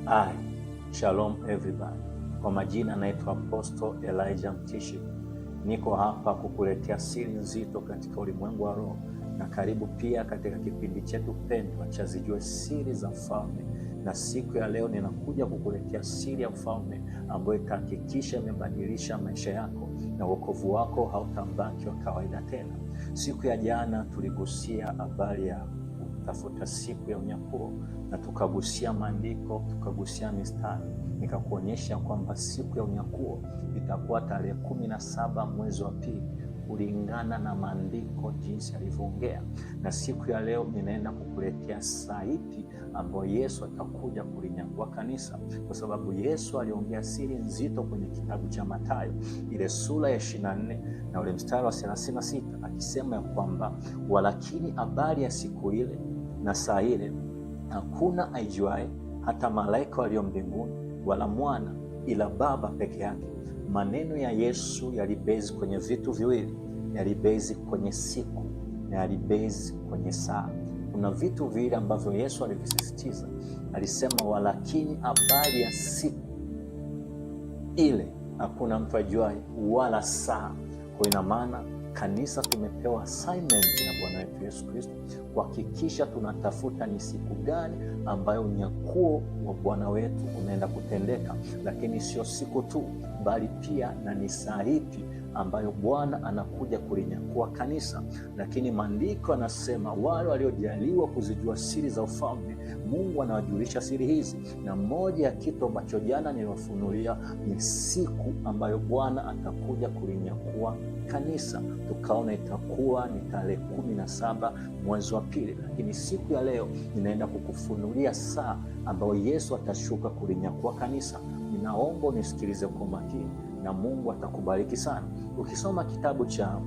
Hi, shalom everybody. Kwa majina naitwa Apostle Elijah Mtishi. Niko hapa kukuletea siri nzito katika ulimwengu wa roho, na karibu pia katika kipindi chetu pendwa cha Zijue Siri za Ufalme. Na siku ya leo ninakuja kukuletea siri ya ufalme ambayo itahakikisha imebadilisha maisha yako na wokovu wako hautabaki wa kawaida tena. Siku ya jana tuligusia habari ya kutafuta siku ya unyakuo na tukagusia maandiko, tukagusia mistari, nikakuonyesha kwamba siku ya unyakuo itakuwa tarehe 17 mwezi wa pili kulingana na maandiko jinsi alivyoongea. Na siku ya leo ninaenda kukuletea saa ipi ambayo Yesu atakuja kulinyakua kanisa, kwa sababu Yesu aliongea siri nzito kwenye kitabu cha Mathayo ile sura ya 24 na ule mstari wa 36 akisema ya kwamba walakini habari ya siku ile na saa ile hakuna aijuae, hata malaika walio mbinguni, wala mwana, ila Baba peke yake. Maneno ya Yesu yalibezi kwenye vitu viwili, yalibezi kwenye siku na yalibezi kwenye saa. Kuna vitu viwili ambavyo Yesu alivisisitiza. Alisema, walakini habari ya siku ile hakuna mtu ajuae, wala saa. Kwa ina maana kanisa tumepewa assignment na Bwana wetu Yesu Kristo kuhakikisha tunatafuta ni siku gani ambayo unyakuo wa Bwana wetu unaenda kutendeka, lakini sio siku tu, bali pia na ni saa ipi ambayo Bwana anakuja kulinyakua kanisa. Lakini maandiko anasema wale waliojaliwa kuzijua siri za ufalme, Mungu anawajulisha siri hizi, na moja ya kitu ambacho jana niliwafunulia ni siku ambayo Bwana atakuja kulinyakua kanisa. Tukaona itakuwa ni tarehe 17 mwezi wa pili, lakini siku ya leo ninaenda kukufunulia saa ambayo Yesu atashuka kulinyakua kanisa. Ninaomba unisikilize kwa makini na Mungu atakubariki sana. Ukisoma kitabu cha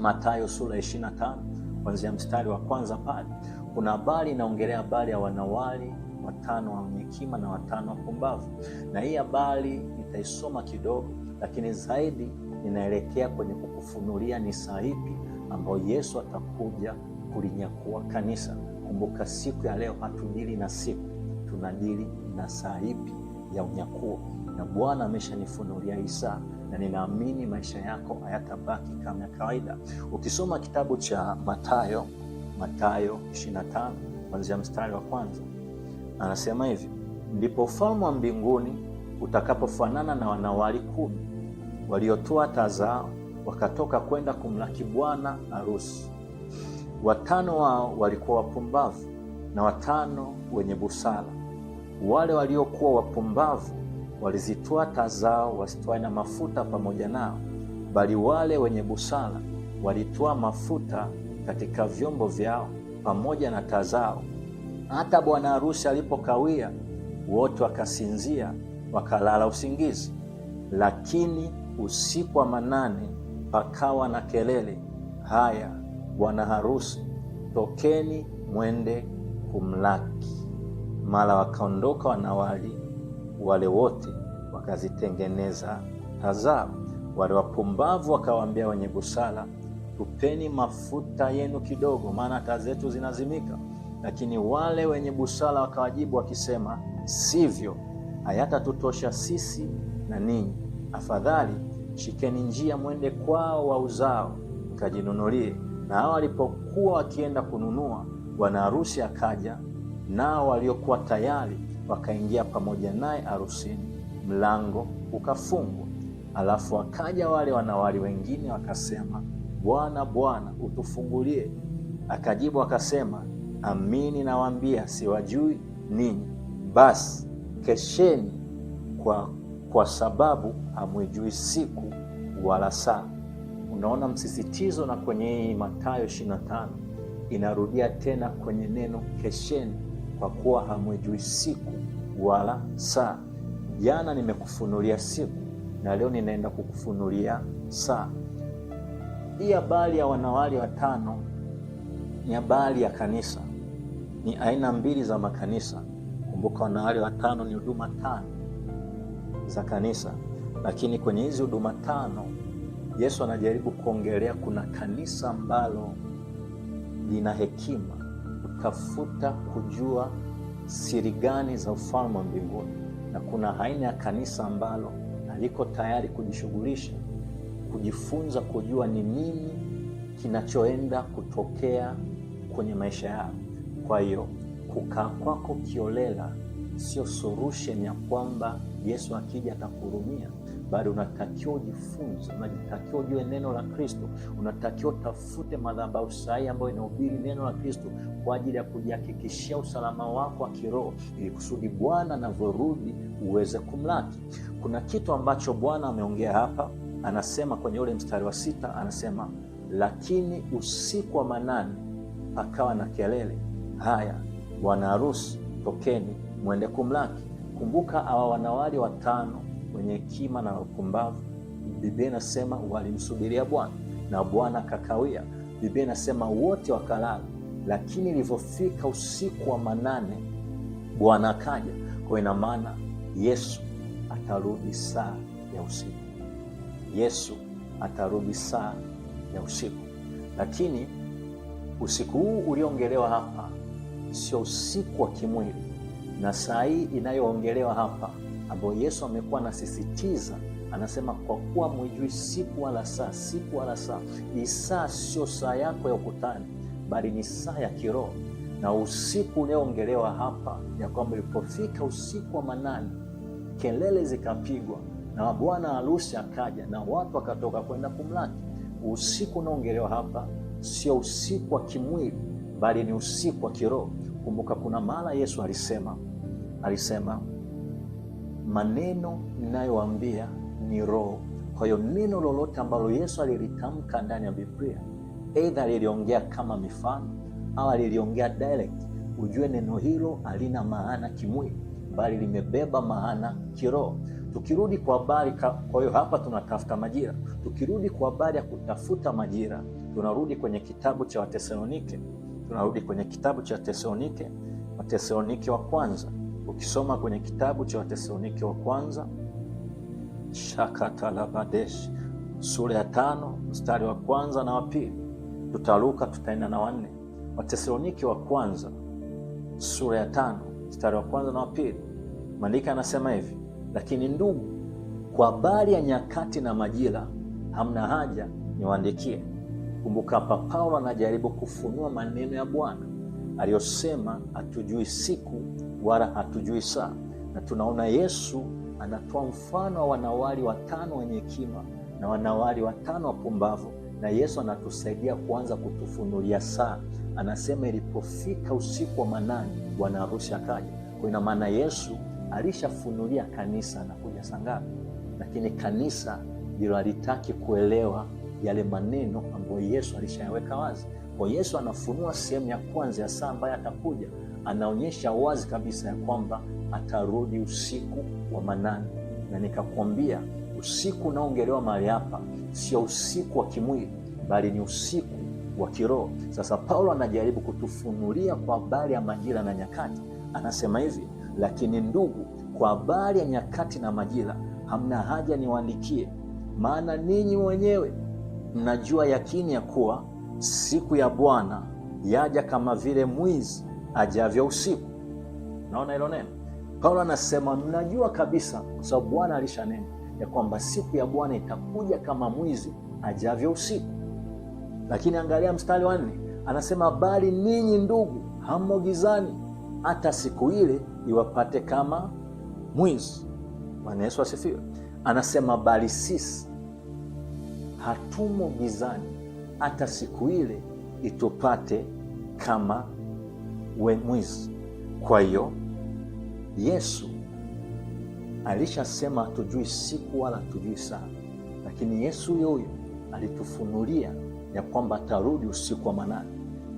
Mathayo sura ya 25 kuanzia mstari wa kwanza pale kuna habari inaongelea habari ya wanawali watano wenye hekima na watano wapumbavu, na hii habari nitaisoma kidogo, lakini zaidi ninaelekea kwenye kukufunulia ni saa ipi ambayo Yesu atakuja kulinyakua kanisa. Kumbuka siku ya leo hatudili na siku, tunadili na saa ipi ya unyakuo, na Bwana ameshanifunulia hii saa, na ninaamini maisha yako hayatabaki kama ya kawaida. Ukisoma kitabu cha Mathayo, Mathayo 25 kuanzia mstari wa kwanza, anasema hivi: ndipo ufalme wa mbinguni utakapofanana na wanawali 10 waliotoa taa zao wakatoka kwenda kumlaki bwana harusi. Watano wao walikuwa wapumbavu na watano wenye busara. Wale waliokuwa wapumbavu walizitoa taa zao wasitwae na mafuta pamoja nao, bali wale wenye busara walitoa mafuta katika vyombo vyao pamoja na taa zao. Hata bwana harusi alipokawia, wote wakasinzia wakalala usingizi. Lakini usiku wa manane pakawa na kelele, haya, bwana harusi, tokeni mwende kumlaki. Mara wakaondoka wanawali wale wote wakazitengeneza taa zao. Wale wapumbavu wakawaambia wenye busara, tupeni mafuta yenu kidogo, maana taa zetu zinazimika. Lakini wale wenye busara wakawajibu wakisema, sivyo, hayatatutosha sisi na ninyi. Afadhali shikeni njia mwende kwao wauzao, mkajinunulie. Na hao walipokuwa wakienda kununua, bwana harusi akaja, nao waliokuwa tayari wakaingia pamoja naye harusini, mlango ukafungwa. Alafu wakaja wale wanawali wengine wakasema, Bwana, Bwana, utufungulie. Akajibu akasema, amini nawaambia, siwajui ninyi. Basi kesheni, kwa sababu hamwijui siku wala saa. Unaona msisitizo, na kwenye hii Mathayo 25 inarudia tena kwenye neno kesheni, kwa kuwa hamwijui siku wala saa. Jana nimekufunulia siku na leo ninaenda kukufunulia saa. Hii habari ya wanawali watano ni habari ya kanisa, ni aina mbili za makanisa. Kumbuka wanawali watano ni huduma 5 za kanisa, lakini kwenye hizi huduma 5 Yesu anajaribu kuongelea kuna kanisa ambalo lina hekima kutafuta kujua siri gani za ufalme wa mbinguni, na kuna aina ya kanisa ambalo haliko tayari kujishughulisha kujifunza kujua ni nini kinachoenda kutokea kwenye maisha yao. Kwa hiyo kukaa kwako kiolela sio solution ya kwamba Yesu akija atakuhurumia. Bado unatakiwa ujifunze, unatakiwa ujue neno la Kristo, unatakiwa utafute madhabahu sahihi ambayo inahubiri neno la Kristo kwa ajili ya kujihakikishia usalama wako wa kiroho, ili kusudi Bwana anavyorudi uweze kumlaki. Kuna kitu ambacho Bwana ameongea hapa, anasema kwenye ule mstari wa 6, anasema lakini usiku wa manane pakawa na kelele, haya, bwana harusi, tokeni mwende kumlaki. Kumbuka hawa wanawali 5 wenye hekima na wapumbavu, Biblia inasema walimsubiria Bwana na Bwana kakawia. Biblia inasema wote wakalala, lakini ilivyofika usiku wa manane Bwana akaja. Kwa ina maana Yesu atarudi saa ya usiku. Yesu atarudi saa ya usiku. Lakini usiku huu ulioongelewa hapa sio usiku wa kimwili, na saa hii inayoongelewa hapa ambayo Yesu amekuwa anasisitiza, anasema kwa kuwa mwijui siku wala saa, siku wala saa. Hii saa sio saa yako ya ukutani, bali ni saa ya kiroho. Na usiku unaoongelewa hapa ya kwamba ilipofika usiku wa manane kelele zikapigwa na bwana harusi akaja na watu wakatoka kwenda kumlaki. Usiku unaoongelewa hapa sio usiku wa kimwili, bali ni usiku wa kiroho. Kumbuka kuna mara Yesu alisema maneno ninayowaambia ni roho. Kwa hiyo neno lolote ambalo Yesu alilitamka ndani ya Biblia, aidha aliliongea kama mifano au aliliongea direct, ujue neno hilo halina maana kimwili, bali limebeba maana kiroho. Tukirudi kwa habari, kwa hiyo hapa tunatafuta majira. Tukirudi kwa habari ya kutafuta majira, tunarudi kwenye kitabu cha Watesalonike, tunarudi kwenye kitabu cha Tesalonike, Watesalonike wa kwanza. Ukisoma kwenye kitabu cha Watesalonike wa kwanza shakatalabadesh sura ya 5 mstari wa 1 na wa 2, tutaruka tutaenda na wa 4. Watesalonike wa kwanza sura ya 5 mstari wa 1 na wa 2, maandiko yanasema hivi: lakini ndugu, kwa habari ya nyakati na majira hamna haja niwaandikie. Kumbuka hapa Paulo anajaribu kufunua maneno ya Bwana aliyosema, hatujui siku wala hatujui saa. Na tunaona Yesu anatoa mfano wa wanawali 5 wenye hekima na wanawali 5 wapumbavu, na Yesu anatusaidia kuanza kutufunulia saa. Anasema ilipofika usiku wa manane bwana harusi akaja. Kwa ina maana Yesu alishafunulia kanisa anakuja saa ngapi, lakini kanisa ndilo halitaki kuelewa yale maneno ambayo Yesu alishayaweka wazi. Kwa Yesu anafunua sehemu ya kwanza ya saa ambayo atakuja, anaonyesha wazi kabisa ya kwamba atarudi usiku wa manane. Na nikakwambia usiku unaoongelewa mahali hapa sio usiku wa kimwili, bali ni usiku wa kiroho. Sasa Paulo anajaribu kutufunulia kwa habari ya majira na nyakati. Anasema hivi: lakini ndugu, kwa habari ya nyakati na majira hamna haja niwaandikie, maana ninyi wenyewe mnajua yakini ya kuwa siku ya Bwana yaja kama vile mwizi ajavyo usiku. Naona hilo neno. Paulo anasema mnajua kabisa, kwa sababu Bwana alishanena ya kwamba siku ya Bwana itakuja kama mwizi ajavyo usiku. Lakini angalia mstari wa 4, anasema bali ninyi ndugu, hammo gizani, hata siku ile iwapate kama mwizi. Bwana Yesu asifiwe. Anasema bali sisi hatumo gizani, hata siku ile itupate kama mwizi. Kwa hiyo Yesu alishasema hatujui siku wala hatujui saa, lakini Yesu huyo huyo alitufunulia ya kwamba atarudi usiku wa manane.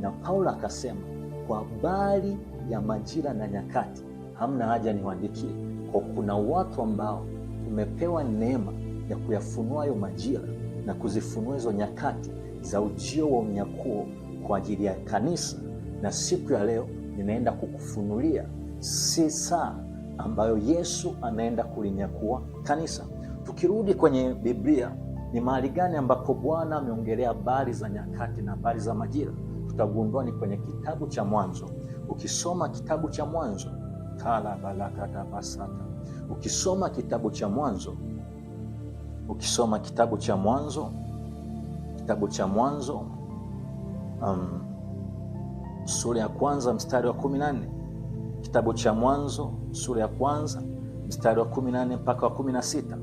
Na Paulo akasema kwa habari ya majira na nyakati hamna haja niwaandikie, kwa kuna watu ambao tumepewa neema ya kuyafunua hayo majira na kuzifunua hizo nyakati za ujio wa unyakuo kwa ajili ya kanisa. Na siku ya leo ninaenda kukufunulia si saa ambayo Yesu anaenda kulinyakua kanisa. Tukirudi kwenye Biblia, ni mahali gani ambapo Bwana ameongelea habari za nyakati na habari za majira? Tutagundua ni kwenye kitabu cha Mwanzo. Ukisoma kitabu cha Mwanzo Kalabalakadabasata. Ukisoma kitabu cha Mwanzo, ukisoma kitabu cha Mwanzo, kitabu cha Mwanzo sura ya kwanza mstari wa 14, kitabu cha Mwanzo sura ya kwanza mstari wa 14 mpaka wa 16.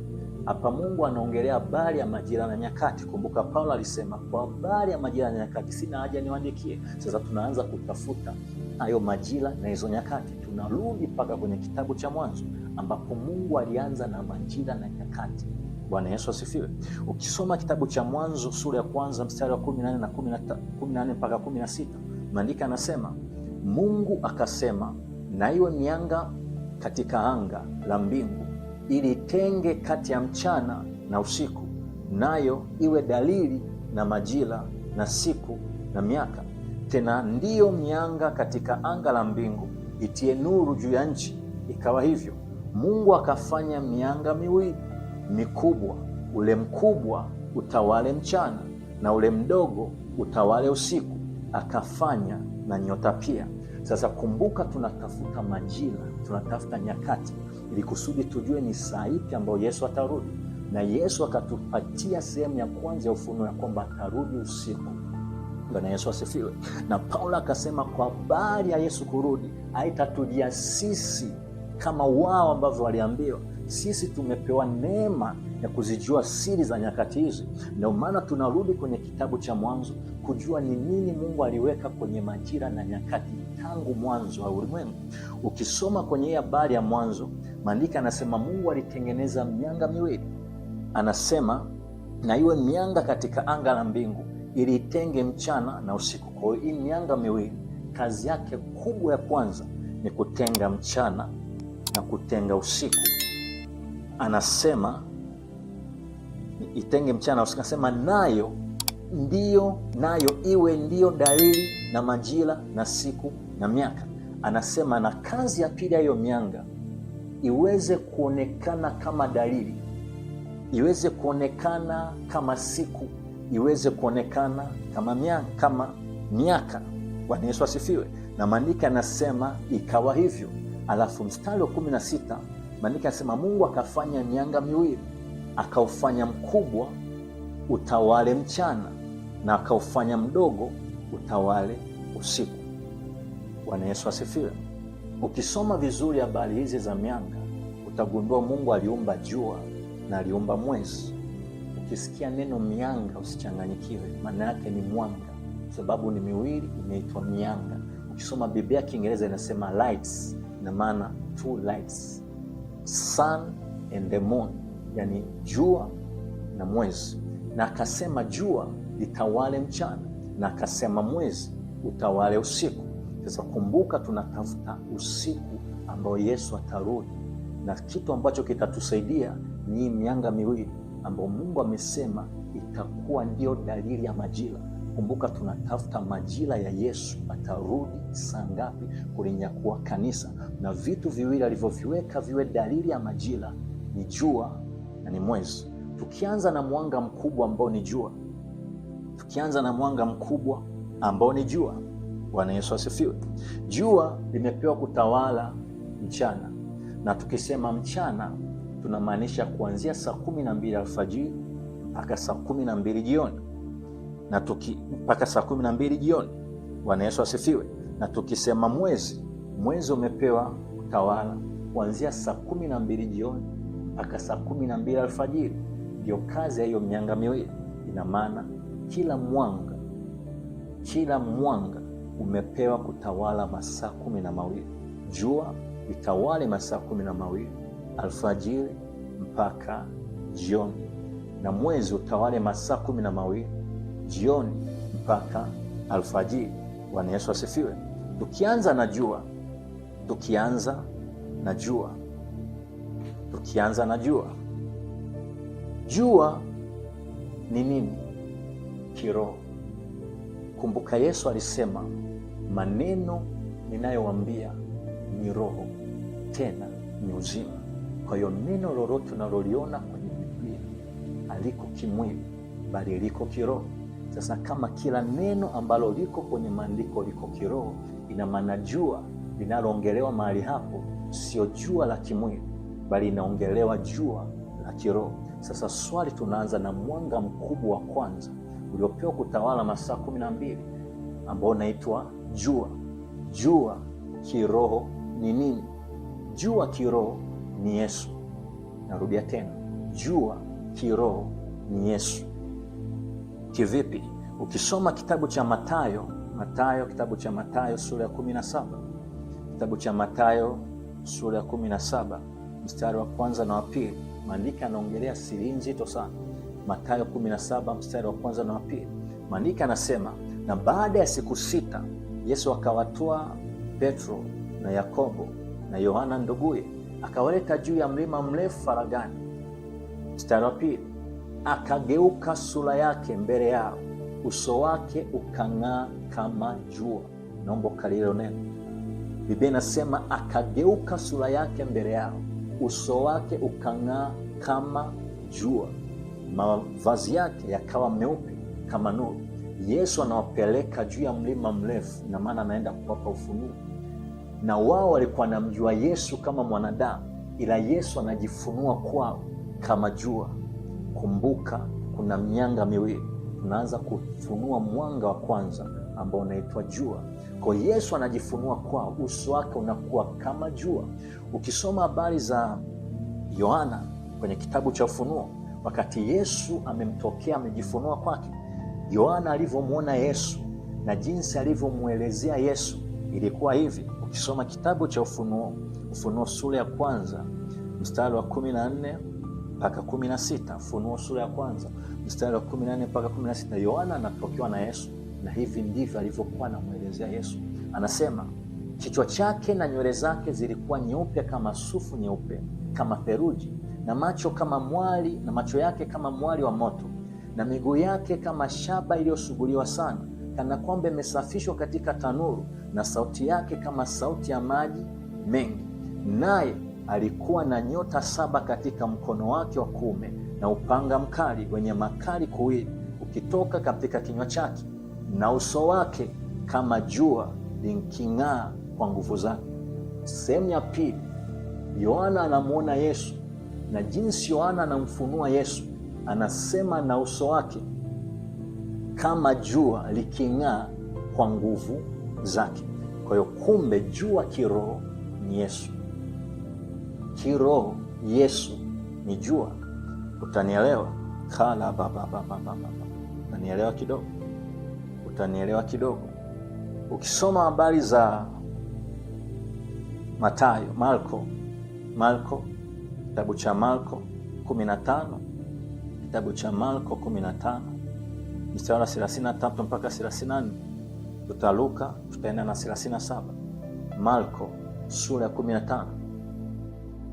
Hapa Mungu anaongelea habari ya majira na nyakati. Kumbuka Paulo alisema kwa habari ya majira na nyakati sina haja niwaandikie. Sasa tunaanza kutafuta hayo majira na hizo nyakati, tunarudi mpaka kwenye kitabu cha Mwanzo ambapo Mungu alianza na majira na nyakati. Bwana Yesu asifiwe. Ukisoma kitabu cha Mwanzo sura ya kwanza mstari wa 14 na 14 mpaka 16, maandiko anasema Mungu akasema, na iwe mianga katika anga la mbingu ili itenge kati ya mchana na usiku, nayo iwe dalili na majira na siku na miaka. Tena ndiyo mianga katika anga la mbingu itie nuru juu ya nchi. Ikawa hivyo. Mungu akafanya mianga miwili mikubwa, ule mkubwa utawale mchana na ule mdogo utawale usiku, akafanya na nyota pia. Sasa kumbuka, tunatafuta majira, tunatafuta nyakati ili kusudi tujue ni saa ipi ambayo Yesu atarudi, na Yesu akatupatia sehemu ya kwanza ya ufunuo ya kwamba atarudi usiku. Bwana Yesu asifiwe. Na Paulo akasema kwa habari ya Yesu kurudi, haitatujia sisi kama wao ambavyo waliambiwa. Sisi tumepewa neema ya kuzijua siri za nyakati hizi. Ndio maana tunarudi kwenye kitabu cha Mwanzo kujua ni nini Mungu aliweka kwenye majira na nyakati tangu mwanzo wa ulimwengu. Ukisoma kwenye hii habari ya Mwanzo, maandiko anasema Mungu alitengeneza mianga miwili, anasema na iwe mianga katika anga la mbingu ili itenge mchana na usiku. Kwa hiyo hii mianga miwili kazi yake kubwa ya kwanza ni kutenga mchana na kutenga usiku. Anasema itenge mchana na usiku, anasema nayo ndiyo, nayo iwe ndiyo dalili na majira na siku na miaka. Anasema na kazi ya pili ya hiyo mianga iweze kuonekana kama dalili, iweze kuonekana kama siku, iweze kuonekana kama miaka, kama miaka. Bwana Yesu asifiwe. Na maandiko anasema ikawa hivyo. Alafu mstari wa 16 maandiko anasema Mungu akafanya mianga miwili, akaufanya mkubwa utawale mchana na akaufanya mdogo utawale usiku. Bwana Yesu asifiwe. Ukisoma vizuri habari hizi za mianga utagundua Mungu aliumba jua na aliumba mwezi. Ukisikia neno mianga usichanganyikiwe, maana yake ni mwanga, sababu ni miwili imeitwa mianga. Ukisoma Biblia ya Kiingereza inasema lights, ina maana two lights, sun and the moon, yani jua na mwezi. Na akasema jua litawale mchana, na akasema mwezi utawale usiku. Sasa kumbuka, tunatafuta usiku ambao Yesu atarudi, na kitu ambacho kitatusaidia ni hii mianga miwili ambao Mungu amesema itakuwa ndio dalili ya majira. Kumbuka, tunatafuta majira ya Yesu atarudi saa ngapi kulinyakua kanisa, na vitu viwili alivyoviweka viwe dalili ya majira ni jua na ni mwezi. Tukianza na mwanga mkubwa ambao ni jua, tukianza na mwanga mkubwa ambao ni jua. Bwana Yesu asifiwe. Jua limepewa kutawala mchana, na tukisema mchana tunamaanisha kuanzia saa 12 alfajiri mpaka saa 12 jioni na mpaka saa 12 jioni. Bwana Yesu asifiwe. Na tukisema mwezi, mwezi umepewa kutawala kuanzia saa 12 jioni mpaka saa 12 alfajiri. Ndio kazi ya hiyo mianga miwili. Ina maana kila mwanga, kila mwanga umepewa kutawala masaa 12. Jua litawale masaa 12 alfajiri mpaka jioni, na mwezi utawale masaa 12 jioni mpaka alfajiri. Bwana Yesu asifiwe. Tukianza na jua, tukianza na jua, tukianza na jua, jua ni nini kiroho? Kumbuka Yesu alisema maneno ninayowaambia ni roho tena ni uzima. Kwa hiyo neno lolote unaloliona kwenye Biblia aliko kimwili, bali liko kiroho. Sasa kama kila neno ambalo liko kwenye maandiko liko kiroho, ina maana jua linaloongelewa mahali hapo Sio jua la kimwili, bali inaongelewa jua la kiroho. Sasa swali, tunaanza na mwanga mkubwa wa kwanza uliopewa kutawala masaa 12 ambao unaitwa jua. Jua kiroho ni nini? Jua kiroho ni Yesu. Narudia tena, jua kiroho ni Yesu. Kivipi? Ukisoma kitabu cha Mathayo, Mathayo, kitabu cha Mathayo sura ya 17, kitabu cha Mathayo sura ya 17 mstari wa kwanza na wa pili, maandiko yanaongelea siri nzito sana. Mathayo 17 mstari wa kwanza na wa pili, maandiko anasema, na baada ya siku 6 Yesu akawatoa Petro na Yakobo na Yohana nduguye, akawaleta juu ya mlima mrefu faragani. Mstari wa pili, akageuka sura yake mbele yao, uso wake ukang'aa kama jua. Naomba ukalile neno. Biblia inasema akageuka sura yake mbele yao, uso wake ukang'aa kama jua, mavazi yake yakawa meupe kama nuru. Yesu anawapeleka juu ya mlima mrefu, na maana anaenda kuwapa ufunuo. Na wao walikuwa wanamjua Yesu kama mwanadamu, ila Yesu anajifunua kwao kama jua. Kumbuka kuna mianga miwili, tunaanza kufunua mwanga wa kwanza ambao unaitwa jua. Kwa Yesu anajifunua kwao, uso wake unakuwa kama jua. Ukisoma habari za Yohana kwenye kitabu cha Ufunuo, wakati Yesu amemtokea, amejifunua kwake, Yohana alivyomwona Yesu na jinsi alivyomwelezea Yesu ilikuwa hivi. Ukisoma kitabu cha Ufunuo, Ufunuo sura ya kwanza mstari wa 14 mpaka 16, Ufunuo sura ya kwanza mstari wa 14 mpaka 16, Yohana anatokewa na Yesu na hivi ndivyo alivyokuwa anamwelezea Yesu. Anasema kichwa chake na nywele zake zilikuwa nyeupe kama sufu nyeupe, kama theluji, na macho kama mwali, na macho yake kama mwali wa moto, na miguu yake kama shaba iliyosuguliwa sana, kana kwamba imesafishwa katika tanuru, na sauti yake kama sauti ya maji mengi. Naye alikuwa na nyota 7 katika mkono wake wa kuume, na upanga mkali wenye makali kuwili ukitoka katika kinywa chake, na uso wake kama jua liking'aa kwa nguvu zake. Sehemu ya pili, Yohana anamwona Yesu, na jinsi Yohana anamfunua Yesu, anasema na uso wake kama jua liking'aa kwa nguvu zake. Kwa hiyo kumbe jua kiroho ni Yesu. Kiroho Yesu ni jua. Utanielewa? Kala baba baba baba. Utanielewa kidogo. Utanielewa kidogo. Ukisoma habari za Mathayo, Marko, kitabu cha Marko 15, kitabu cha Marko 15 mstari wa 33 mpaka 34, tutaruka tutaenda na 37. Marko sura ya 15,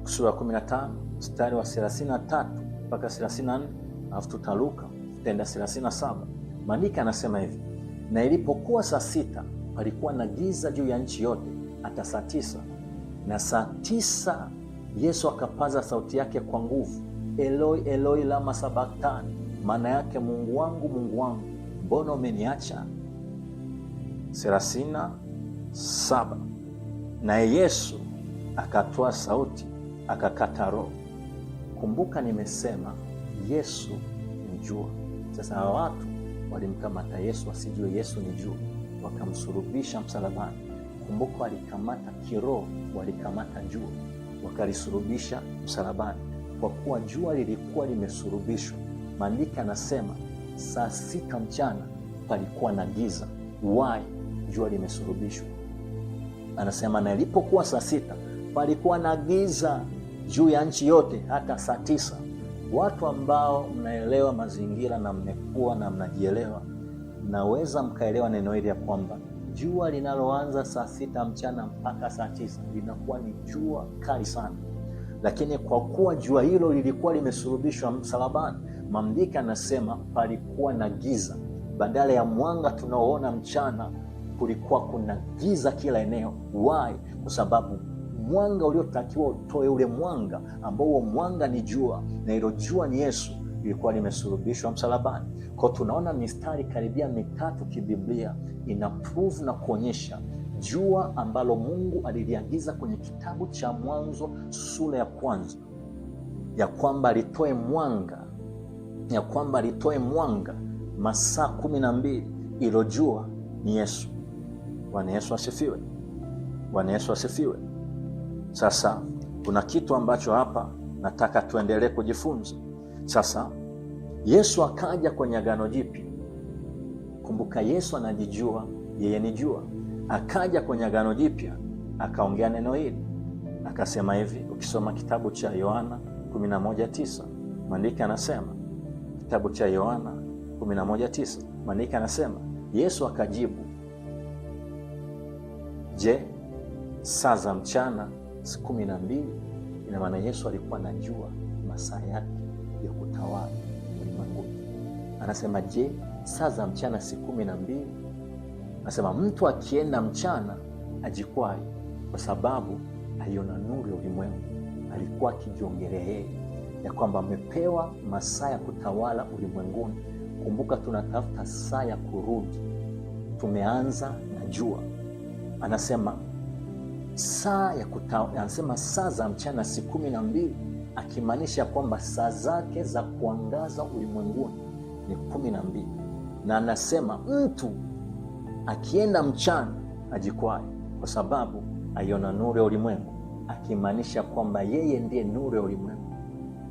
sura ya 15 mstari wa 33 mpaka 34, alafu tutaruka tutaenda 37. Maandiko anasema hivi: na ilipokuwa saa 6 palikuwa na giza juu ya nchi yote hata saa 9. Na saa 9 Yesu akapaza sauti yake kwa nguvu, Eloi Eloi lama sabachthani, maana yake Mungu wangu Mungu wangu mbona umeniacha? 37. Naye Yesu akatoa sauti akakata roho. Kumbuka nimesema Yesu ni jua. Sasa hawa watu walimkamata Yesu wasijue Yesu ni jua, wakamsulubisha msalabani. Kumbuka walikamata kiroho, walikamata jua wakalisulubisha msalabani. Kwa kuwa jua lilikuwa limesulubishwa, maandiko yanasema saa 6 mchana palikuwa na giza. Why? Jua limesulubishwa. Anasema na ilipokuwa saa 6 palikuwa na giza juu ya nchi yote hata saa 9. Watu ambao mnaelewa mazingira na mmekuwa na mnajielewa, mnaweza mkaelewa neno hili ya kwamba jua linaloanza saa 6 mchana mpaka saa 9 linakuwa ni jua kali sana. Lakini kwa kuwa jua hilo lilikuwa limesulubishwa msalabani, maandiko anasema palikuwa na giza. Badala ya mwanga tunaoona mchana, kulikuwa kuna giza kila eneo. Why? Kwa sababu mwanga uliotakiwa utoe ule mwanga ambao huo mwanga ni jua, na hilo jua ni Yesu, lilikuwa limesulubishwa msalabani. Kwa tunaona mistari karibia mitatu kibiblia ina prove na kuonyesha Jua ambalo Mungu aliliagiza kwenye kitabu cha Mwanzo sura ya kwanza ya kwamba litoe mwanga, ya kwamba litoe mwanga masaa 12, ilo jua ni Yesu. Bwana Yesu asifiwe. Bwana Yesu asifiwe. Sasa kuna kitu ambacho hapa nataka tuendelee kujifunza. Sasa Yesu akaja kwenye Agano Jipya. Kumbuka Yesu anajijua yeye ni jua. Akaja kwenye Agano Jipya akaongea neno hili, akasema hivi. Ukisoma kitabu cha Yohana 11:9 maandiko anasema, kitabu cha Yohana 11:9 maandiko anasema, Yesu akajibu, je, saa za mchana si 12? Ina maana Yesu alikuwa anajua masaa yake ya kutawala ulimwenguni. Anasema, je, saa za mchana si 12? Anasema mtu akienda mchana ajikwai, kwa sababu aliona nuru ya ulimwengu. Alikuwa akijiongelea yeye ya kwamba amepewa masaa ya kutawala ulimwenguni. Kumbuka, tunatafuta saa ya kurudi, tumeanza na jua. Anasema saa ya anasema saa za mchana si 12, akimaanisha kwamba saa zake za kuangaza ulimwenguni ni 12, na anasema mtu akienda mchana ajikwae, kwa sababu aiona nuru ya ulimwengu, akimaanisha kwamba yeye ndiye nuru ya ulimwengu.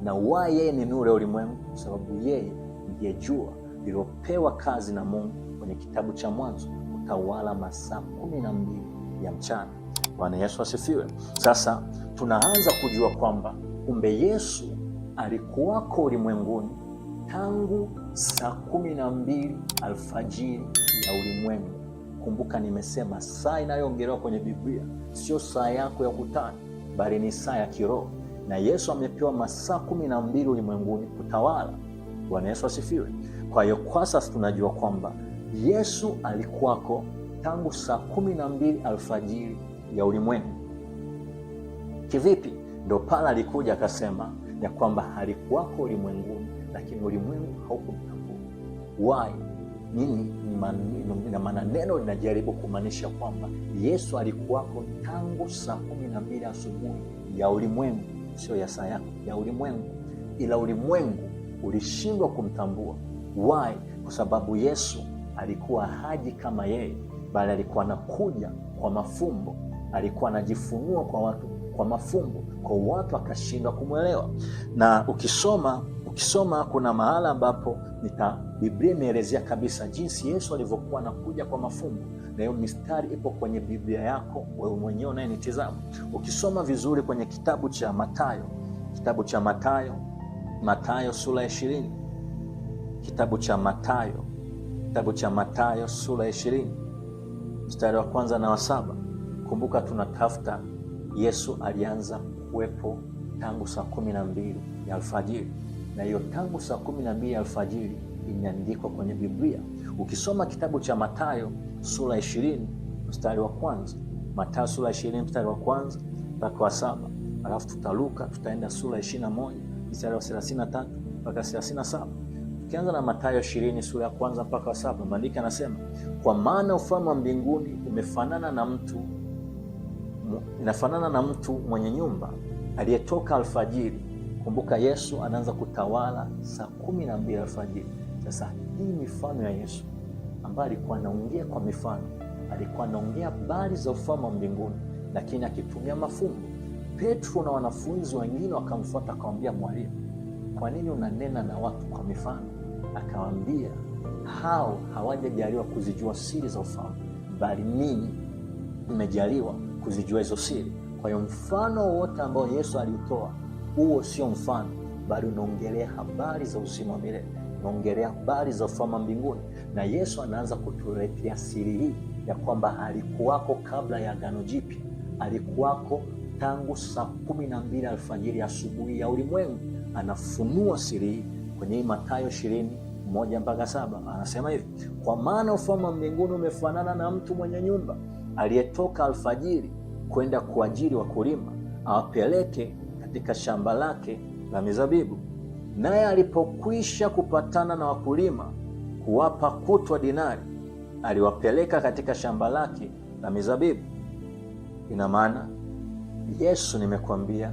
Na wa yeye ni nuru ya ulimwengu kwa sababu yeye ndiye jua lililopewa kazi na Mungu kwenye kitabu cha Mwanzo kutawala masaa 12 ya mchana. Bwana Yesu asifiwe. Sasa tunaanza kujua kwamba kumbe Yesu alikuwako ulimwenguni tangu saa 12 alfajiri ya ulimwengu. Kumbuka nimesema saa inayoongelewa kwenye Biblia sio saa yako ya kutani, bali ni saa ya kiroho, na Yesu amepewa masaa 12 ulimwenguni kutawala. Bwana Yesu asifiwe. Kwa hiyo kwa sasa tunajua kwamba Yesu alikuwako tangu saa 12 alfajiri ya ulimwengu. Kivipi? Ndo pala alikuja akasema ya kwamba alikuwako ulimwenguni, lakini ulimwengu haukumtambua. Why? Nini? Ina maana neno linajaribu kumaanisha kwamba Yesu alikuwako tangu saa 12 asubuhi ya ulimwengu, sio ya saa yako, ya ulimwengu, ila ulimwengu ulishindwa kumtambua. Why? Kwa sababu Yesu alikuwa haji kama yeye, bali alikuwa anakuja kwa mafumbo, alikuwa anajifunua kwa watu kwa mafumbo, kwa watu akashindwa kumwelewa. Na ukisoma kuna mahala ambapo Biblia imeelezea kabisa jinsi Yesu alivyokuwa anakuja kwa mafumbo, na hiyo mistari ipo kwenye Biblia yako wewe mwenyewe unayenitizama. Ukisoma vizuri kwenye kitabu cha Mathayo, kitabu cha Mathayo, Mathayo sura ya 20, kitabu cha Mathayo, kitabu cha Mathayo sura ya 20 mstari wa kwanza na wa 7. Kumbuka tunatafuta Yesu alianza kuwepo tangu saa 12 ya alfajiri, na hiyo tangu saa 12 ya alfajiri imeandikwa kwenye Biblia. Ukisoma kitabu cha Mathayo sura 20 mstari wa kwanza, Mathayo sura 20 mstari wa kwanza mpaka wa 7, alafu tutaruka tutaenda sura 21 mstari wa 33 mpaka 37. Tukianza na Mathayo 20 sura ya kwanza mpaka wa 7, maandiko yanasema, kwa maana ufalme wa mbinguni umefanana na mtu inafanana na mtu mwenye nyumba aliyetoka alfajiri. Kumbuka Yesu anaanza kutawala saa 12 alfajiri. Sasa hii mifano ya Yesu ambaye alikuwa anaongea kwa mifano, alikuwa anaongea habari za ufalme wa mbinguni, lakini akitumia mafumbo. Petro na wanafunzi wengine wakamfuata, akamwambia, Mwalimu, kwa nini unanena na watu kwa mifano? Akawaambia, hao hawajajaliwa kuzijua siri za ufalme, bali ninyi mmejaliwa kuzijua hizo siri. Kwa hiyo mfano wote ambao Yesu aliutoa huo sio mfano, bali unaongelea habari za uzima wa milele, unaongelea habari za ufalme mbinguni. Na Yesu anaanza kutuletea siri hii ya kwamba alikuwako kabla ya Agano Jipya, alikuwako tangu saa 12 alfajiri asubuhi ya ulimwengu. Anafunua siri hii kwenye hii Mathayo 20:1 mpaka 7, anasema hivi: kwa maana ufalme wa mbinguni umefanana na mtu mwenye nyumba aliyetoka alfajiri kwenda kuajiri wakulima awapeleke katika shamba lake la mizabibu. Naye alipokwisha kupatana na wakulima kuwapa kutwa dinari, aliwapeleka katika shamba lake la mizabibu. Ina maana Yesu, nimekuambia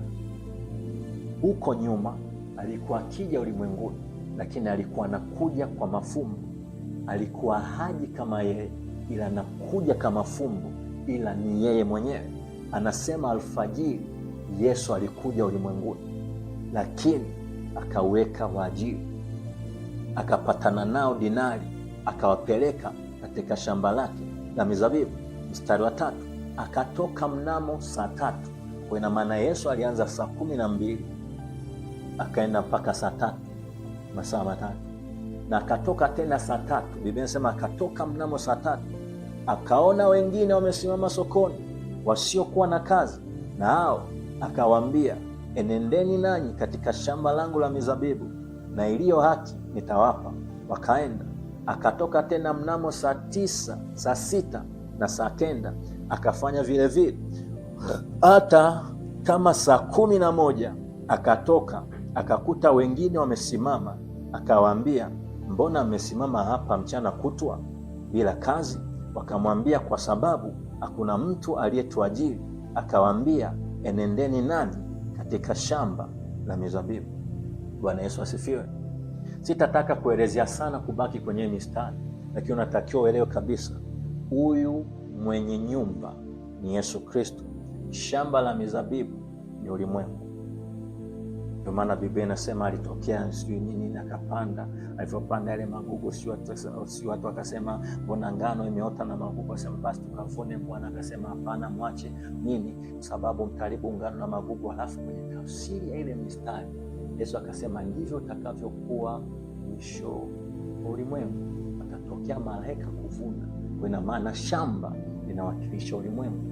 huko nyuma, alikuwa akija ulimwenguni, lakini alikuwa anakuja kwa mafumbo. Alikuwa haji kama yeye, ila anakuja kama fumbo, ila ni yeye mwenyewe. Anasema alfajiri Yesu alikuja ulimwenguni, lakini akaweka waajiri, akapatana nao dinari, akawapeleka katika shamba lake la mizabibu. Mstari wa 3, akatoka mnamo saa 3. Kwa ina maana Yesu alianza saa 12 akaenda mpaka saa 3, masaa 3, na akatoka tena saa 3. Biblia inasema akatoka mnamo saa 3, akaona wengine wamesimama sokoni wasiokuwa na kazi, na hao akawaambia, enendeni nanyi katika shamba langu la mizabibu, na iliyo haki nitawapa. Wakaenda. Akatoka tena mnamo saa 9, saa 6 na saa 9, akafanya vile vile. Hata kama saa 11 akatoka, akakuta wengine wamesimama, akawaambia, mbona mmesimama hapa mchana kutwa bila kazi? Wakamwambia, kwa sababu hakuna mtu aliyetuajiri. Akawaambia, enendeni nani katika shamba la mizabibu. Bwana Yesu asifiwe. Sitataka kuelezea sana kubaki kwenye mistari, lakini unatakiwa uelewe kabisa huyu mwenye nyumba ni Yesu Kristo. Shamba la mizabibu ni ulimwengu. Ndio maana Biblia inasema alitokea sijui nini na akapanda, alivyopanda yale magugu, si watu wakasema mbona ngano imeota na magugu? Akasema basi tukavune. Bwana akasema hapana, mwache nini, kwa sababu mtaribu ngano na magugu. Alafu kwenye tafsiri ya ile mistari Yesu akasema ndivyo utakavyokuwa mwisho wa ulimwengu, atatokea malaika kuvuna. Kwa ina maana shamba linawakilisha ulimwengu,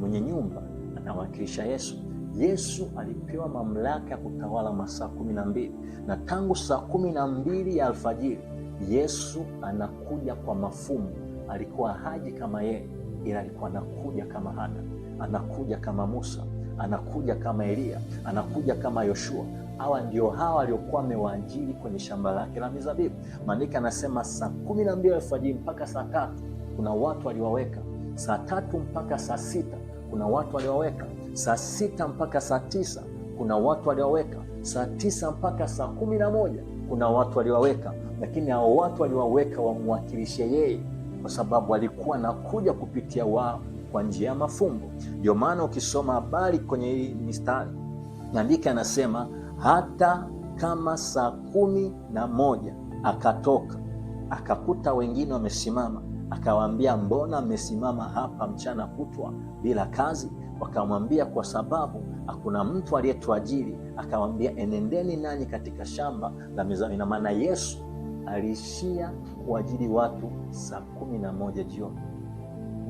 mwenye nyumba anawakilisha Yesu. Yesu alipewa mamlaka ya kutawala masaa 12, na tangu saa 12 ya alfajiri Yesu anakuja kwa mafumbo. Alikuwa haji kama yeye, ila alikuwa anakuja kama Hana, anakuja kama Musa, anakuja kama Eliya, anakuja kama Yoshua. Hawa ndio hawa waliokuwa amewaajiri kwenye shamba lake la mizabibu. Maandiko anasema saa 12 alfajiri mpaka saa 3 kuna watu waliwaweka, saa 3 mpaka saa 6 kuna watu waliwaweka, saa 6 mpaka saa 9 kuna watu waliwaweka, saa 9 mpaka saa 11 kuna watu waliwaweka. Lakini hao watu waliwaweka wamwakilishe yeye, kwa sababu alikuwa anakuja kupitia wao kwa njia ya mafumbo. Ndio maana ukisoma habari kwenye hii mistari, maandiko anasema hata kama saa 11 akatoka, akakuta wengine wamesimama, akawaambia, mbona mmesimama hapa mchana kutwa bila kazi? Wakamwambia, kwa sababu hakuna mtu aliyetuajiri. Akawaambia, enendeni nanyi katika shamba la mizabibu. Ina maana Yesu aliishia kuajiri watu saa 11 jioni.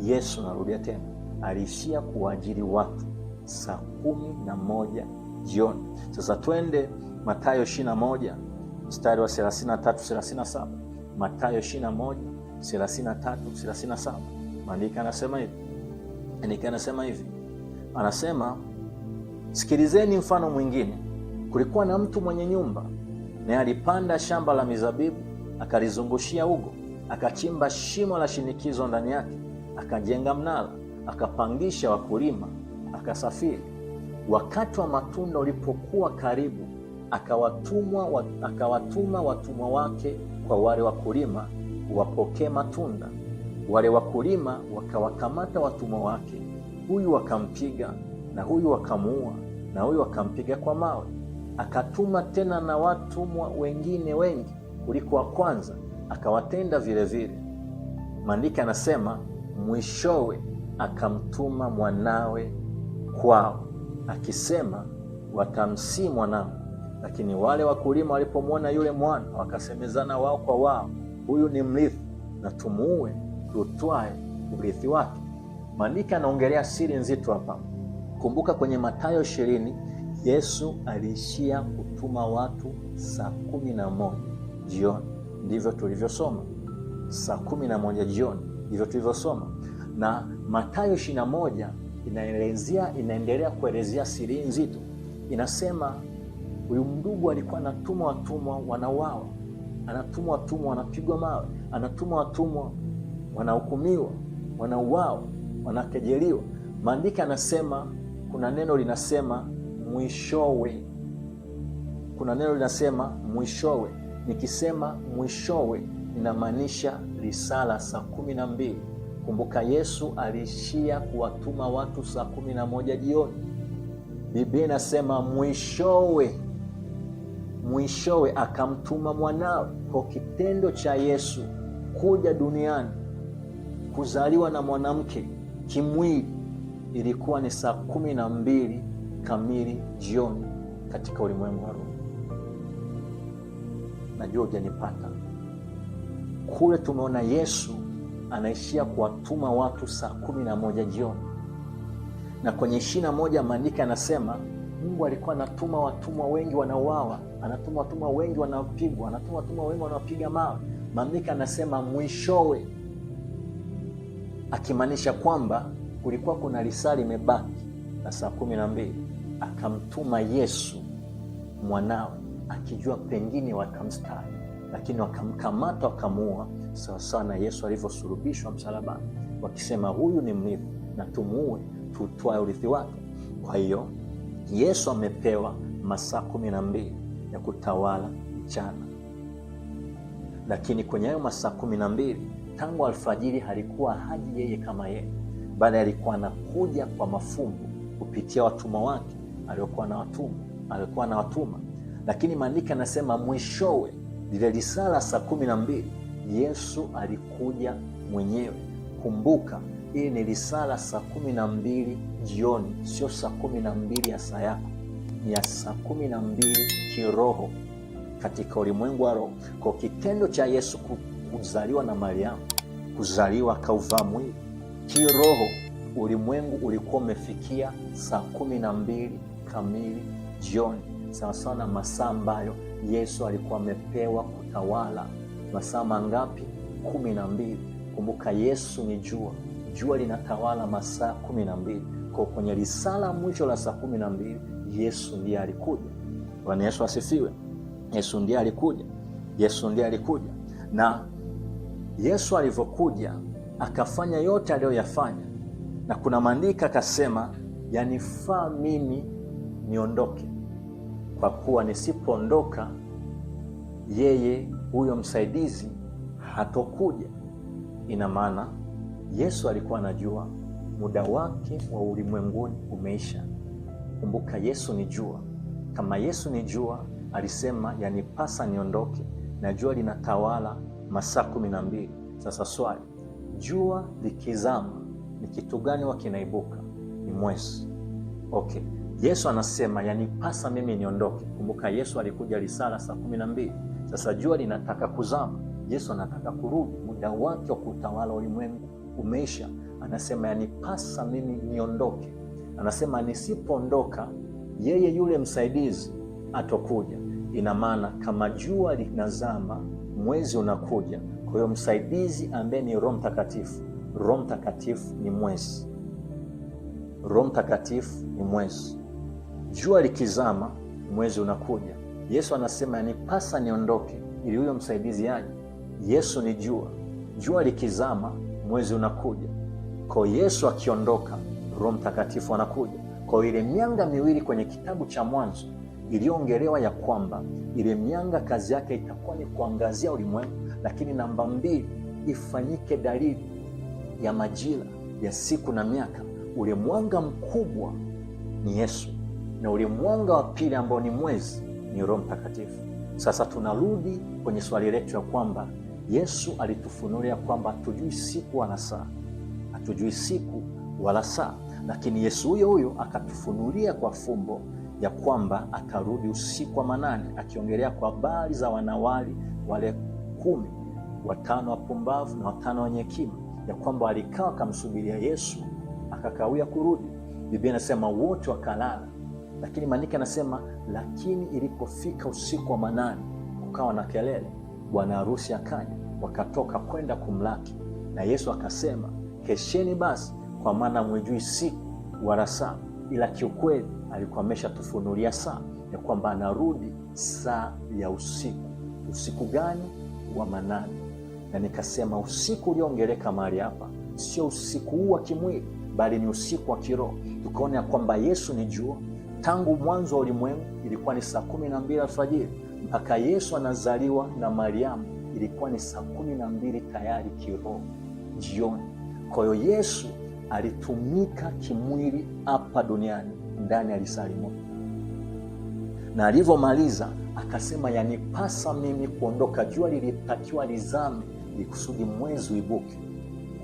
Yesu, narudia tena, aliishia kuajiri watu saa 11 jioni. Sasa twende Mathayo 21 mstari wa 33 37. Mathayo 21 33 37. Maandiko anasema hivi. Maandiko anasema hivi. Anasema, sikilizeni mfano mwingine. Kulikuwa na mtu mwenye nyumba, naye alipanda shamba la mizabibu, akalizungushia ugo, akachimba shimo la shinikizo ndani yake, akajenga mnara, akapangisha wakulima, akasafiri. Wakati wa matunda ulipokuwa karibu, akawatuma watumwa wake kwa wale wakulima wapokee matunda. Wale wakulima wakawakamata watumwa wake, huyu wakampiga na huyu wakamuua na huyu wakampiga kwa mawe. Akatuma tena na watumwa wengine wengi kuliko wa kwanza, akawatenda vile vile. Maandiko anasema mwishowe akamtuma mwanawe kwao akisema, watamsii mwanangu. Lakini wale wakulima walipomwona yule mwana, wakasemezana wao kwa wao, huyu ni mrithi, na tumuue tutwae urithi wake. Maandiko anaongelea siri nzito hapa. Kumbuka kwenye Mathayo 20 Yesu aliishia kutuma watu saa 11 jioni, ndivyo tulivyosoma. Saa 11 jioni ndivyo tulivyosoma, na Mathayo 21 inaendelea kuelezea siri nzito. Inasema huyu ndugu alikuwa anatuma watumwa wanauawa, anatuma watumwa wanapigwa mawe, anatuma watumwa wanahukumiwa, wanauawa. wanakejeliwa. Maandiko anasema, kuna neno linasema mwishowe, kuna neno linasema mwishowe. Nikisema mwishowe inamaanisha risala saa 12. Kumbuka Yesu aliishia kuwatuma watu saa 11 jioni. Biblia inasema mwishowe, mwishowe akamtuma mwanawe. Kwa kitendo cha Yesu kuja duniani, kuzaliwa na mwanamke kimwili, ilikuwa ni saa 12 kamili jioni katika ulimwengu wa roho. Najua hujanipata. Kule tumeona Yesu anaishia kuwatuma watu saa 11 jioni, na kwenye 21 maandiko anasema Mungu alikuwa anatuma watumwa wengi wanauawa, anatuma watumwa wengi wanaopigwa, anatuma watumwa wengi wanaopiga mawe. Maandiko anasema mwishowe, akimaanisha kwamba kulikuwa kuna risali imebaki na saa 12 akamtuma Yesu mwanawe, akijua pengine watamstari, lakini wakamkamata wakamuua, sawasawa na Yesu alivyosulubishwa msalabani, wakisema huyu ni mrithi na tumuue, tutwae urithi wake. Kwa hiyo Yesu amepewa masaa 12 ya kutawala mchana, lakini kwenye hayo masaa 12 tangu alfajiri halikuwa haji yeye kama yeye, bali alikuwa anakuja kwa mafumbo kupitia watumwa wake aliokuwa na watuma, alikuwa na watuma. Lakini maandiko anasema mwishowe lile risala saa 12 Yesu alikuja mwenyewe. Kumbuka, hii ni risala saa 12 jioni, sio saa 12 ya saa yako, ni ya saa 12 kiroho, katika ulimwengu wa roho. Kwa kitendo cha Yesu kuzaliwa na Mariamu, kuzaliwa akauvaa mwili kiroho, ulimwengu ulikuwa umefikia saa 12 kamili jioni, sawasawa na masaa ambayo Yesu alikuwa amepewa kutawala. Masaa mangapi? 12. Kumbuka Yesu ni jua, jua linatawala masaa 12. Kwa kwenye risala mwisho la saa 12 Yesu ndiye alikuja. Bwana Yesu asifiwe. Yesu ndiye alikuja, Yesu ndiye alikuja. Na Yesu alivyokuja akafanya yote aliyoyafanya, na kuna maandiko akasema, yanifaa mimi niondoke, kwa kuwa nisipoondoka yeye huyo msaidizi hatokuja. Ina maana Yesu alikuwa anajua muda wake wa ulimwenguni umeisha. Kumbuka Yesu ni jua. Kama Yesu ni jua, alisema yanipasa niondoke, na jua linatawala masaa 12. Sasa swali, jua likizama ni kitu gani huwa kinaibuka? Ni mwezi. Okay, Yesu anasema yanipasa mimi niondoke. Kumbuka Yesu alikuja risala saa 12. Sasa jua linataka kuzama, Yesu anataka kurudi, muda wake wa kutawala ulimwengu umeisha. Anasema yanipasa mimi niondoke. Anasema nisipoondoka, yeye yule msaidizi atokuja. Ina maana kama jua linazama, mwezi unakuja. Kwa hiyo msaidizi ambaye ni Roho Mtakatifu, Roho Mtakatifu ni mwezi, Roho Mtakatifu ni mwezi. Jua likizama, mwezi unakuja. Yesu anasema yanipasa niondoke ili huyo msaidizi aje. Yesu ni jua, jua likizama, mwezi unakuja. Kwa Yesu akiondoka, Roho Mtakatifu anakuja. Kwa ile mianga miwili kwenye kitabu cha Mwanzo iliyoongelewa ya kwamba ile mianga kazi yake itakuwa ni kuangazia ulimwengu, lakini namba mbili, ifanyike dalili ya majira ya siku na miaka. Ule mwanga mkubwa ni Yesu na ule mwanga wa pili ambao ni mwezi ni Roho Mtakatifu. Sasa tunarudi kwenye swali letu ya kwamba Yesu alitufunulia kwamba hatujui siku wala saa, hatujui siku wala saa, lakini Yesu huyo huyo akatufunulia kwa fumbo ya kwamba atarudi usiku wa manane, akiongelea kwa habari za wanawali wale 10, 5 wapumbavu na 5 wenye hekima, ya kwamba walikaa wakamsubiria Yesu akakawia kurudi. Biblia inasema wote wakalala, lakini maandiko anasema, lakini ilipofika usiku wa manane kukawa na kelele, bwana harusi akaja, wakatoka kwenda kumlaki. Na Yesu akasema, kesheni basi, kwa maana mwijui siku wala saa. Ila kiukweli alikuwa ameshatufunulia saa ya kwamba anarudi saa ya usiku. Usiku gani? Wa manane. Na nikasema usiku ulioongeleka mahali hapa sio usiku huu wa kimwili, bali ni usiku wa kiroho. Tukaona ya kwamba Yesu ni jua tangu mwanzo wa ulimwengu, ilikuwa ni saa 12 alfajiri mpaka Yesu anazaliwa na Mariamu ilikuwa ni saa 12 tayari kiroho jioni. Kwa hiyo Yesu alitumika kimwili hapa duniani ndani ya lisali moja, na alivyomaliza akasema, yanipasa mimi kuondoka. Jua lilitakiwa lizame likusudi mwezi uibuke.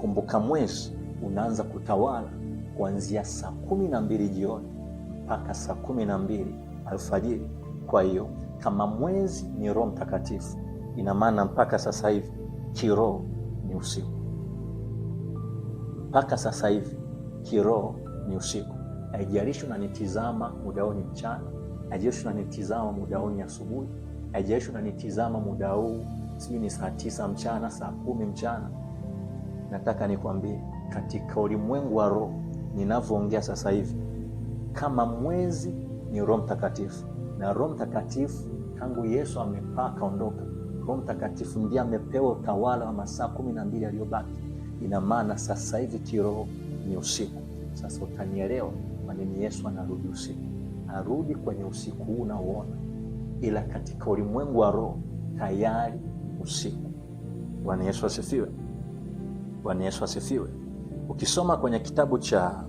Kumbuka mwezi unaanza kutawala kuanzia saa 12 jioni mpaka saa 12 alfajiri. Kwa hiyo kama mwezi ni Roho Mtakatifu, ina maana mpaka sasa hivi kiroho ni usiku. Mpaka sasa hivi kiroho ni usiku. Haijalishi unanitizama muda huu ni mchana, haijalishi unanitizama muda huu ni asubuhi, haijalishi unanitizama muda huu sijui ni saa 9 mchana, saa 10 mchana. Nataka nikwambie katika ulimwengu wa roho ninavyoongea sasa hivi, kama mwezi ni Roho Mtakatifu, na Roho Mtakatifu tangu Yesu amepaa kaondoka, Roho Mtakatifu ndiye amepewa utawala wa masaa 12 yaliyobaki. Ina maana sasa hivi kiroho ni usiku. Sasa utanielewa kwa nini Yesu anarudi usiku. Arudi kwenye usiku huu unaoona, ila katika ulimwengu wa roho tayari usiku. Bwana Yesu asifiwe. Bwana Yesu asifiwe. Ukisoma kwenye kitabu cha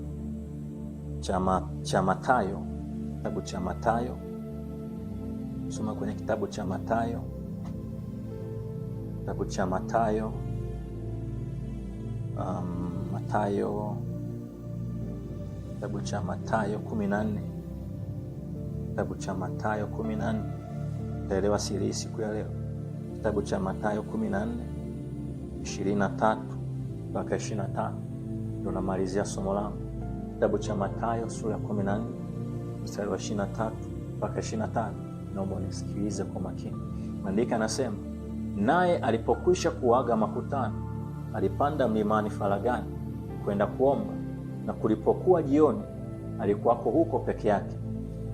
Mathayo, kitabu cha Mathayo, soma kwenye kitabu cha Mathayo, kitabu cha Mathayo, Mathayo, kitabu cha Mathayo 14, kitabu cha Mathayo 14, utaelewa siri hii siku ya leo. Kitabu cha Mathayo 14 23 mpaka 25, ndio namalizia somo langu. Kitabu cha Mathayo sura ya 14 mstari wa 23 mpaka 25. Naomba unisikilize kwa makini. Maandiko anasema, naye alipokwisha kuaga makutano, alipanda mlimani faragani kwenda kuomba, na kulipokuwa jioni, alikuwako huko peke yake,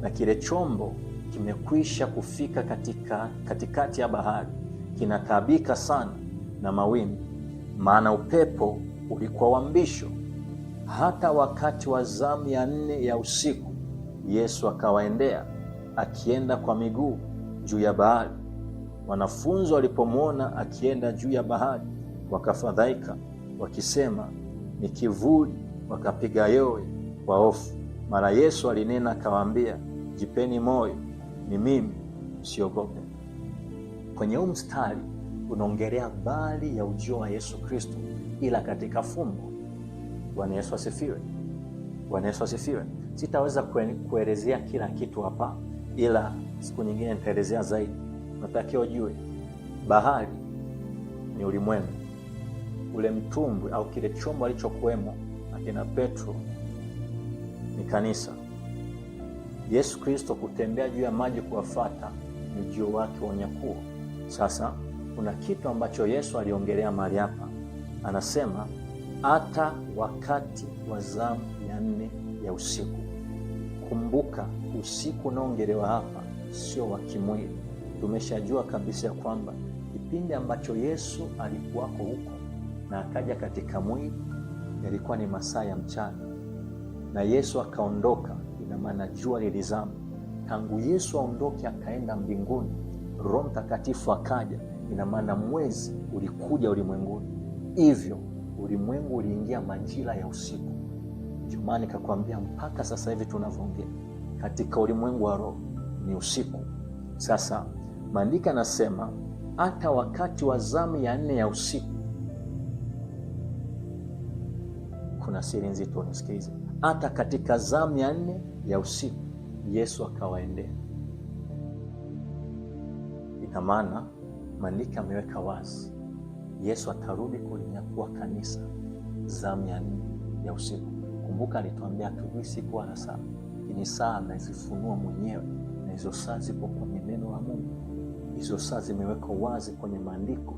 na kile chombo kimekwisha kufika katikati ya bahari, kinataabika sana na mawimbi, maana upepo ulikuwa wa mbisho. Hata wakati wa zamu ya 4 ya usiku, Yesu akawaendea akienda kwa miguu juu ya bahari. Wanafunzi walipomwona akienda juu ya bahari, wakafadhaika, wakisema ni kivuli, wakapiga yowe kwa hofu. Mara Yesu alinena akawaambia, jipeni moyo, ni mimi, msiogope. Kwenye huu mstari unaongelea habari ya ujio wa Yesu Kristo, ila katika fumbo. Bwana Yesu asifiwe. Bwana Yesu asifiwe. Sitaweza kuelezea kila kitu hapa, ila siku nyingine nitaelezea zaidi. Natakiwa ujue bahari ni ulimwengu. Ule mtumbwi au kile chombo alichokuwemo akina Petro ni kanisa. Yesu Kristo kutembea juu ya maji kuwafuata ni ujio wake wa unyakuo. Sasa kuna kitu ambacho Yesu aliongelea mahali hapa, anasema hata wakati wa zamu ya 4 ya usiku. Kumbuka, usiku unaongelewa hapa sio wa kimwili. Tumeshajua kabisa ya kwamba kipindi ambacho Yesu alikuwako huko na akaja katika mwili yalikuwa ni masaa ya mchana, na Yesu akaondoka, ina maana jua lilizama. Tangu Yesu aondoke akaenda mbinguni, Roho Mtakatifu akaja, ina maana mwezi ulikuja ulimwenguni. Hivyo ulimwengu uliingia majira ya usiku. Ndio maana nikakwambia mpaka sasa hivi tunavyoongea katika ulimwengu wa roho ni usiku. Sasa maandiko yanasema hata wakati wa zamu ya 4 ya usiku. Kuna siri nzito, nisikilize. Hata katika zamu ya 4 ya usiku Yesu akawaendea. Ina maana maandiko ameweka wazi Yesu atarudi kulinyakua kanisa zamu ya 4 ya usiku. Kumbuka alituambia hatujui siku wala saa, lakini saa anazifunua mwenyewe, na hizo saa zipo kwenye neno la Mungu. Hizo saa zimewekwa wazi kwenye maandiko,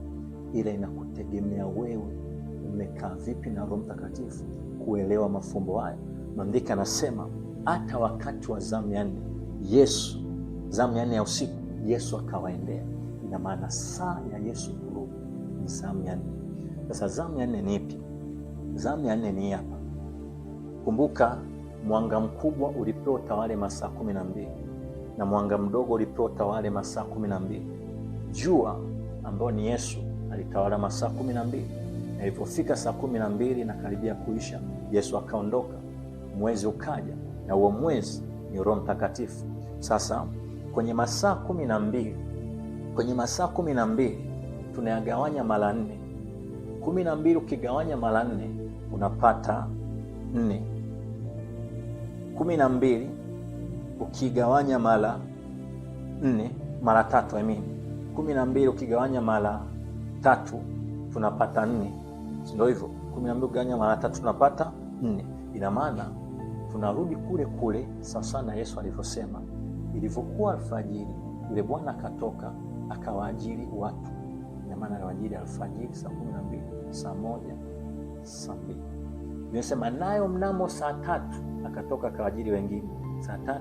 ila inakutegemea wewe umekaa vipi na Roho Mtakatifu kuelewa mafumbo haya. Maandiko anasema hata wakati wa zamu ya 4 Yesu, zamu ya 4 ya usiku Yesu akawaendea. Ina maana saa ya Yesu kurudi ni zamu ya 4. Sasa zamu ya 4 ni ipi? Zamu ya 4 ni hapa. Kumbuka, mwanga mkubwa ulipewa utawale masaa 12 na mwanga mdogo ulipewa utawale masaa 12. Jua ambao ni Yesu alitawala masaa 12, na ilipofika saa 12 na karibia kuisha, Yesu akaondoka, mwezi ukaja, na huo mwezi ni Roho Mtakatifu. Sasa kwenye masaa 12, kwenye masaa 12 tunayagawanya mara 4. 12 ukigawanya mara 4 unapata 4. 12 ukigawanya mara 4, mara 3, I mean 12 ukigawanya mara 3 tunapata 4, si ndio hivyo? 12 ukigawanya mara 3 tunapata 4. Ina maana tunarudi kule kule sawa na Yesu alivyosema, ilivyokuwa alfajiri yule Bwana akatoka akawaajiri watu. Ina maana aliwaajiri alfajiri saa 12, saa 1, saa 2. Nimesema nayo mnamo saa 3 akatoka akawaajiri wengine, saa 3,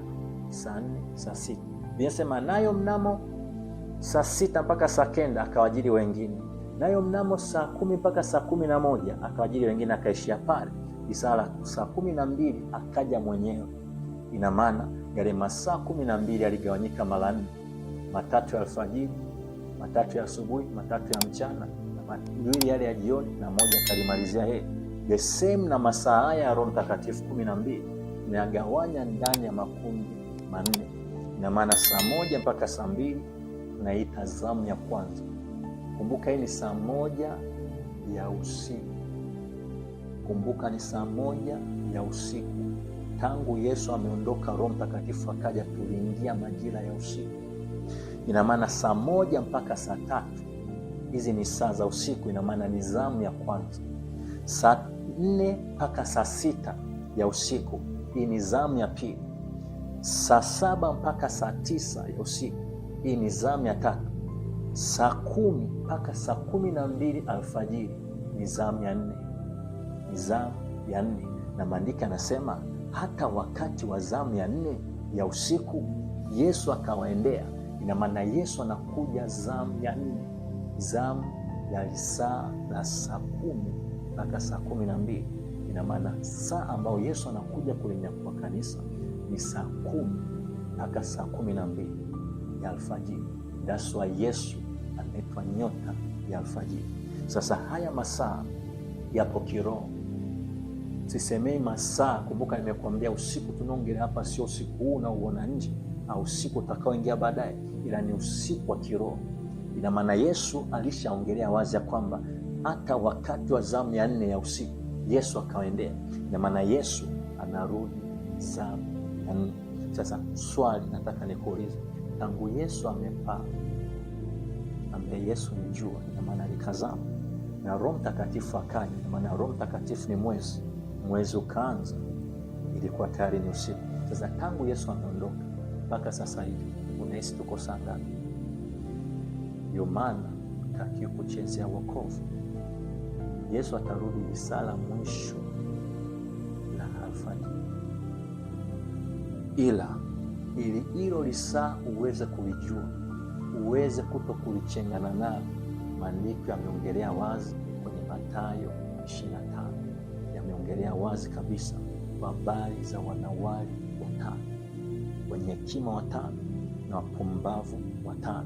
saa 4, saa 6. Nimesema nayo mnamo saa 6 mpaka saa 9 akawaajiri wengine, nayo mnamo saa 10 mpaka saa 11 akawaajiri wengine, akaishia pale. Isara saa 12 akaja mwenyewe. Ina maana yale masaa 12 yaligawanyika mara 4, 3 ya alfajiri, 3 ya asubuhi, 3 ya mchana, na 2 yale ya jioni, na 1 akalimalizia yeye. The same na masaa haya ya Roho Mtakatifu 12 tunayagawanya ndani ya makundi 4. Ina maana saa 1 mpaka saa 2 tunaita zamu ya kwanza. Kumbuka hii ni saa 1 ya usiku. Kumbuka ni saa 1 ya usiku. Tangu Yesu ameondoka, Roho Mtakatifu akaja, tuliingia majira ya usiku. Ina maana saa 1 mpaka saa 3 hizi ni saa za usiku, ina maana ni zamu ya kwanza. Saa 4 mpaka saa 6 ya usiku, hii ni zamu ya pili. Saa 7 mpaka saa 9 ya usiku, hii ni zamu ya tatu. Saa 10 mpaka saa 12 alfajiri ni zamu ya 4. Ni zamu ya 4. Na maandiko yanasema hata wakati wa zamu ya 4 ya usiku Yesu akawaendea. Ina maana Yesu anakuja zamu ya 4, zamu ya saa la saa 10 mpaka saa 12. Ina maana saa ambayo Yesu anakuja kulinyakua kanisa ni saa 10 mpaka saa 12 ya alfajiri. That's why Yesu anaitwa nyota ya alfajiri. Sasa haya masaa yapo kiroho. Sisemei masaa, kumbuka nimekuambia usiku tunaongelea hapa sio usiku huu unaoona nje au usiku utakaoingia baadaye, ila ni usiku wa kiroho. Ina maana Yesu alishaongelea wazi ya kwamba hata wakati wa zamu ya 4 ya usiku Yesu akaendea. Ina maana Yesu anarudi zamu ya 4. Sasa swali nataka nikuulize, tangu Yesu amepaa, ambaye Yesu ni jua, ina maana alikazama na Roho Mtakatifu akaja, ina maana Roho Mtakatifu ni mwezi, mwezi ukaanza, ilikuwa tayari ni usiku. Sasa tangu Yesu ameondoka mpaka sasa hivi unahisi tuko saa ngapi? Ndio maana hutakiwi kuchezea wokovu. Yesu atarudi lisaa la mwisho la alfajiri, ila ili hilo lisaa uweze kulijua, uweze kuto kulichengana nalo, maandiko yameongelea wazi kwenye Mathayo 25, yameongelea wazi kabisa kwa habari za wanawali 5, wenye hekima 5 na wapumbavu 5.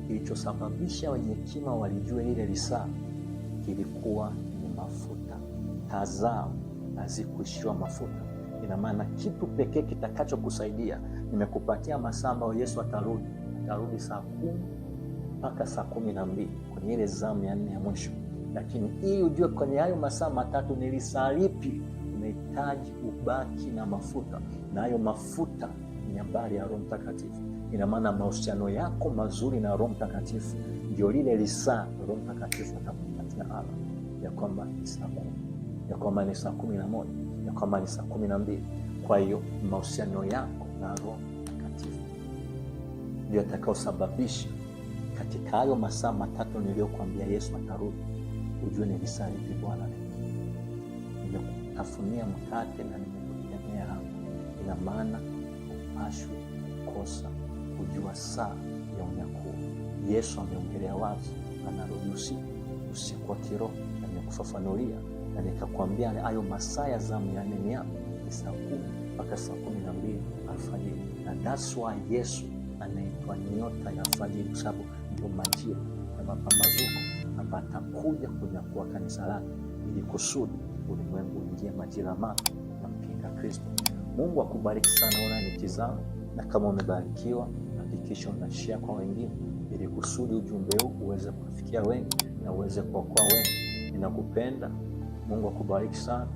Kilichosababisha wenye hekima walijue ile lisaa kilikuwa ni mafuta. Taa zao hazikuishiwa mafuta. Ina maana kitu pekee kitakachokusaidia, nimekupatia masaa ambayo Yesu atarudi, atarudi saa 10 mpaka saa 12 kwenye ile zamu ya 4 ya mwisho. Lakini ili ujue kwenye hayo masaa 3 ni lisaa lipi, unahitaji ubaki na mafuta, na hayo mafuta ni habari ya Roho Mtakatifu. Ina maana mahusiano yako mazuri na Roho Mtakatifu ndio lile lisaa Roho Mtakatifu atakupatia ala ya kwamba ni saa 10, ya kwamba ni saa 11, ya kwamba ni saa 12. Kwa hiyo mahusiano yako na Roho Mtakatifu ndio yatakayosababisha katika hayo masaa 3 niliyokuambia Yesu atarudi, ujue ni lisaa lipi Bwana nimekutafunia mkate na nimekutemea hapa. Ina maana upashwi kukosa kujua saa ya unyakuo. Yesu ameongelea wazi, anarudi usiku, usiku wa kiroho, na nimekufafanulia na nikakwambia hayo masaa ya zamu ya 4 ni yapi. Ni saa 10 mpaka saa 12 alfajiri, na that's why Yesu anaitwa nyota ya alfajiri, kwa sababu ndio majira ya mapambazuko ambayo atakuja kunyakua kanisa lake ili kusudi ulimwengu uingie majira mapya ya mpinga Kristo. Mungu akubariki sana unayenitizama, na kama umebarikiwa hakikisha una share kwa wengine ili kusudi ujumbe huu uweze kufikia wengi na uweze kuokoa wengi. Ninakupenda. Mungu akubariki sana.